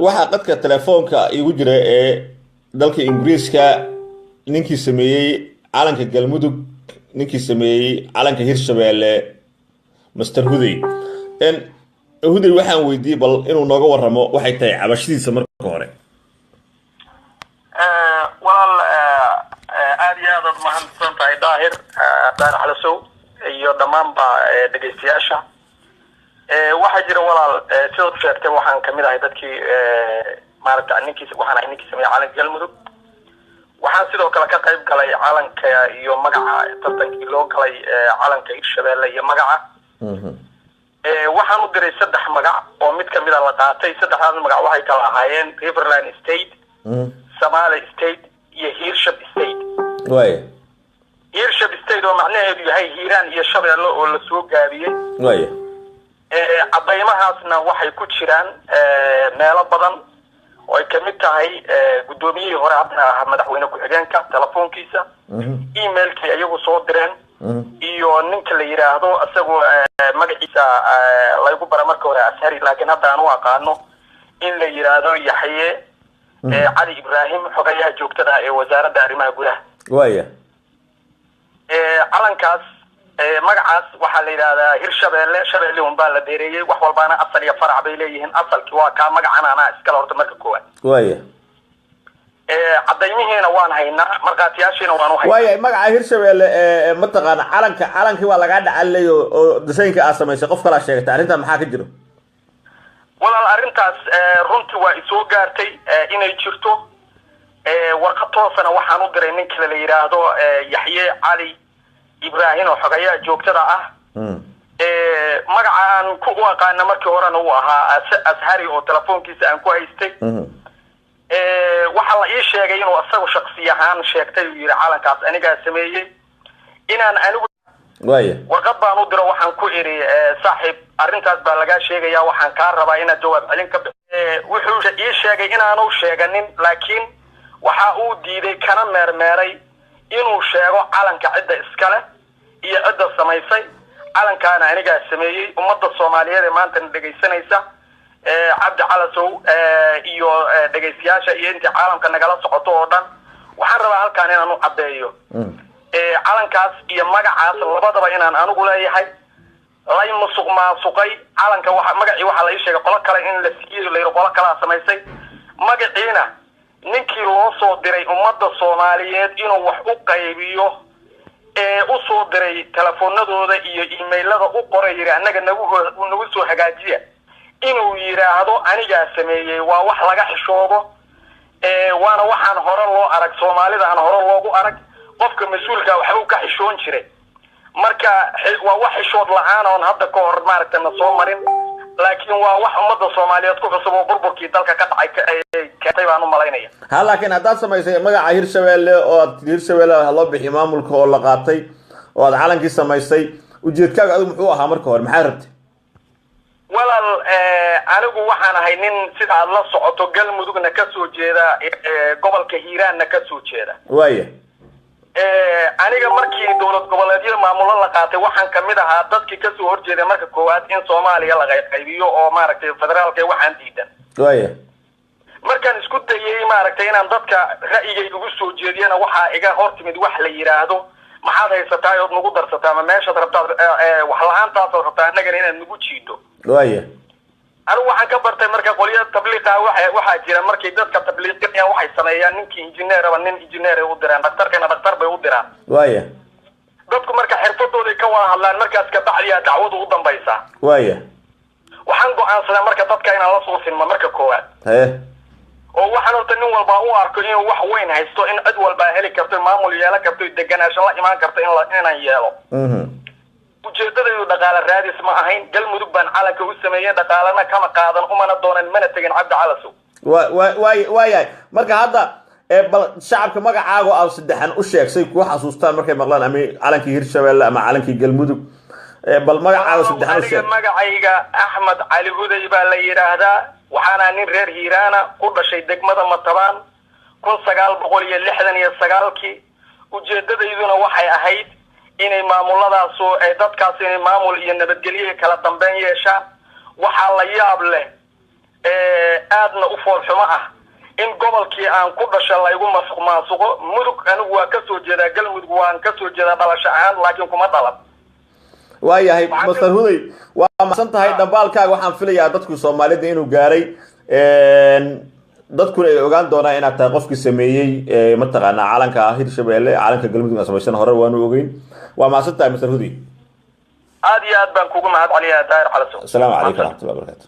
Waxaa qadka telefoonka igu jira ee dalka Ingiriiska ninkii sameeyey calanka Galmudug, ninkii sameeyey calanka Hirshabeelle, Master Hudey. Hudey waxaan weydiiyey bal inuu nooga warramo waxay tahay cabashadiisa marka hore. Walaal, aada iyo aad aad mahadsan tahay, Daahir, Daahir Xalasow iyo dhammaanba dhegeystayaasha. Waxaa jira, walaal, sidaad u sheegtay, waxaan kamid ahay dadkii maaragta ninkiis, waxaan ahay ninkii sameeyey calanka Galmudug. Waxaan sidoo kale ka qayb galay calanka iyo magaca tartankii loo galay calanka Hirshabeelle iyo magaca. Waxaan u diray saddex magac oo mid kamid a la qaatay. Saddexdaas magac waxay kala ahaayeen Riverland State, Somali State iyo Hiirshab State. Hiirshab State oo macnaheedu yahay Hiiraan iyo Shabeelle oo la soo gaabiyey. Cadaymahaasna waxay ku jiraan meelo badan oo ay kamid tahay guddoomiyihii hore, haddana ah madaxweyne ku-xigeenka, telefoonkiisa, emailkii iyagu soo direen iyo ninka la yidhaahdo isagoo magaciisa laygu bara marka hore Ashari, laakiin hadda aan u aqaano in la yidhaahdo Yaxye Cali Ibraahim, xogayaha joogtada ee Wasaaradda Arrimaha Gudaha. Calankaas, magacaas waxaa la yidhahdaa Hirshabeelle. Shabeelle un baa la dheereeyey. Wax walbaana asal iyo farac bay leeyihiin. Asalki waa kaa, magacan anaa iskale horta marka koowaad. Cadaymihiina waan haynaa, markhaatiyaashiina waan u haynaa. Waaya, magaca Hirshabeelle, mataqaana calanka, calankii waa lagaa dhacalay oo design-ka aad samaysay qof kalaa sheegatay. Arrintan maxaa ka jiro? Walaal, arrintaas runtii waa isoo gaartay inay jirto. Warqad toosana waxaan u diray nin kale la yidhaahdo Yaxye Cali Ibraahim oo xogayaha joogtada ah. Magaca aan ku u aqaana markii horena uu ahaa Ashari oo telefoonkiisa aan ku haystay. Waxaa la ii sheegay inuu isagu shaksi ahaan sheegtay, uu yidhi calankaas anigaa sameeyey, inaan anigu warqad baan u diro. Waxaan ku idhi, "Saaxiib, arrintaas baa lagaa sheegaya, waxaan kaa rabaa inaad jawaab celin ka bix." Wuxuu ii sheegay inaanu sheeganin, laakiin waxa uu diiday kana meermeeray inuu sheego calanka cidda iskale iyo cidda samaysay. Calankaana anigaa sameeyey. Ummadda Soomaaliyeed ee maantana dhegaysanaysa, Cabdi Calasow iyo dhegaystayaasha iyo intii caalamka nagala socoto oo dhan, waxaan rabaa halkaan inaan u caddeeyo calankaas iyo magacaas labadaba inaan anigu leeyahay. Lay musuq maasuqay calanka. Waxa magacii waxaa la ii sheegay qolo kale in la siiyey, la yidhi qolo kalaa samaysay. Magaciina ninkii loo soo diray ummadda Soomaaliyeed inuu wax u qaybiyo ee u soo diray telefoonadooda iyo emailada u qoray, yidhi annaga nagu soo hagaajiya, inuu yidhaahdo anigaa sameeyey, waa wax laga xishoodo, waana waxaan hore loo arag, Soomaalida aan hore loogu arag. Qofka mas-uulka waxbuu ka xishoon jiray. Marka waa wax xishood la-aan oon hadda ka hor maaragtay na soo marin, laakiin waa wax ummadda Soomaaliyeed ku cusub oo burburkii dalka ka dhacay keentay baan u malaynaya. Ha, laakiin haddaad samaysay magaca Hirshabeelle oo aad tidhi Hirshabeelle ha loo bixiyo maamulka oo la qaatay oo aad calankii samaysay, ujeedkaaga adigu muxuu ahaa marka hore? Maxaa rabtay? Walaal, anigu waxaan ahay nin, sida aad la socoto, Galmudugna ka soo jeeda, gobolka Hiiraanna ka soo jeeda. Aniga markii dowlad goboleedyada maamulo la qaatay, waxaan kamid ahaa dadkii kasoo horjeeday marka koowaad in Soomaaliya la qaybiyo oo maaragtay federaalka waxaan diidan. Markaan isku dayay maaragtay inaan dadka ra'yigayga ugu soo jeediyana, waxaa iga hor timid wax la yidhaahdo, "Maxaad haysataa ood nagu darsataa? Ma meeshaad rabtaad wax la-aantaasaad rabtaa annagana inaad nagu jiido?" Anigu waxaan ka bartay marka qolyo tabliiqa waxaa jira. Markay dadka tabliiqinayaan, waxay sameeyaan ninkii injineeraba nin injineer ay u diraan, dhakhtarkana dhakhtar bay u diraan. Dadku marka xirfadooday ka wada hadlaan, markaas kabacdiyaa dacwadu u dambaysaa. Waxaan go'aansadaa marka dadka inaan la soo sinmo marka koowaad oo waxaan horta nin walba u arko inuu wax weyn haysto, in cid walbaa heli karto, maamul yeelan karto, deganaansho la imaan karto, inaan yeelo. Ujeedadaydu dhaqaale raadis ma ahayn. Galmudug baan calanka u sameeyey, dhaqaalena kama qaadan, umana doonan, mana tegin, Cabdi Calasow. Wa wa waay waayahay. Marka hadda bal shacabka magacaago aad saddexan u sheegsay kuu xasuustaan markay maqlaan ama calankii Hirshabeelle ama calankii Galmudug. Bal magacaago saddexan u Aniga sheeg. magacayga Axmed Cali Huday baa la yidhaahdaa. Waxaana nin reer Hiiraana, ku dhashay degmada Matabaan 1969-kii. Ujeedadayduna waxay ahayd inay maamulladaasu dadkaas inay maamul iyo nabadgelyo kala dambeyn yeeshaan. Waxaa la yaab leh Aadna u foolxumo ah in gobolkii aan ku dhasha laygu masuq maasuqo. Mudug anigu waa ka soo jeedaa, Galmudug waan ka soo jeedaa dhalasho ahaan, laakiin kuma dhalan. Waayahay, Master Huday, waa mahadsan tahay. Dhambaalkaaga waxaan filayaa dadku Soomaalida inuu gaaray, dadkuna ay ogaan doonaan inaad tahay qofkii sameeyey, mataqaanaa, calanka Hirshabelle, calanka Galmudug aan samaysan hore waanu ogeyn. Waa mahadsan tahay, Master Huday. Aad iyo aad baan kugu mahad celinayaa, Daahir Calasow. Asalaamu calaykum waraxmatullahi wabarakatu.